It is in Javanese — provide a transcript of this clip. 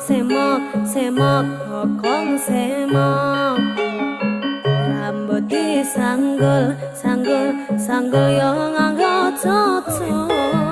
Semok, semok, bokong semok. Rambut disanggul, sanggul, sanggul yo nganggo tutul.